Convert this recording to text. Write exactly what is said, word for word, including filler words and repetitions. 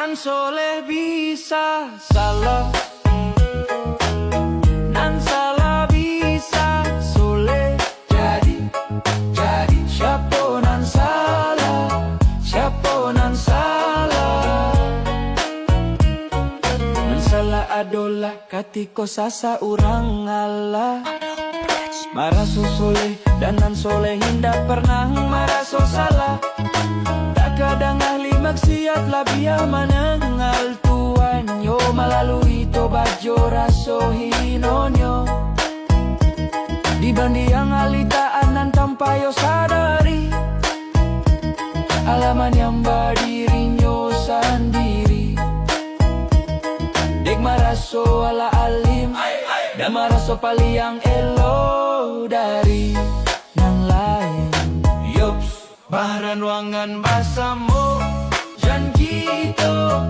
Soleh bisa salah, nan salah bisa soleh. Jadi, jadi, siapo nan salah? Siapo nan salah? Nan salah adolah katiko sasa urang alah. Maraso soleh, dan nan soleh indak pernah maraso salah. Takadang ahli maksiat labiah manangal tuannyo malalui tobat jo raso hinonyo. Dibandiang ahli taat nan tanpa yo sadari, alah manyambah dirinyo sandiri. Dek maraso alah alim, dan maraso paliang elo dari nan lain. Yops, baranangan basamo, jan kito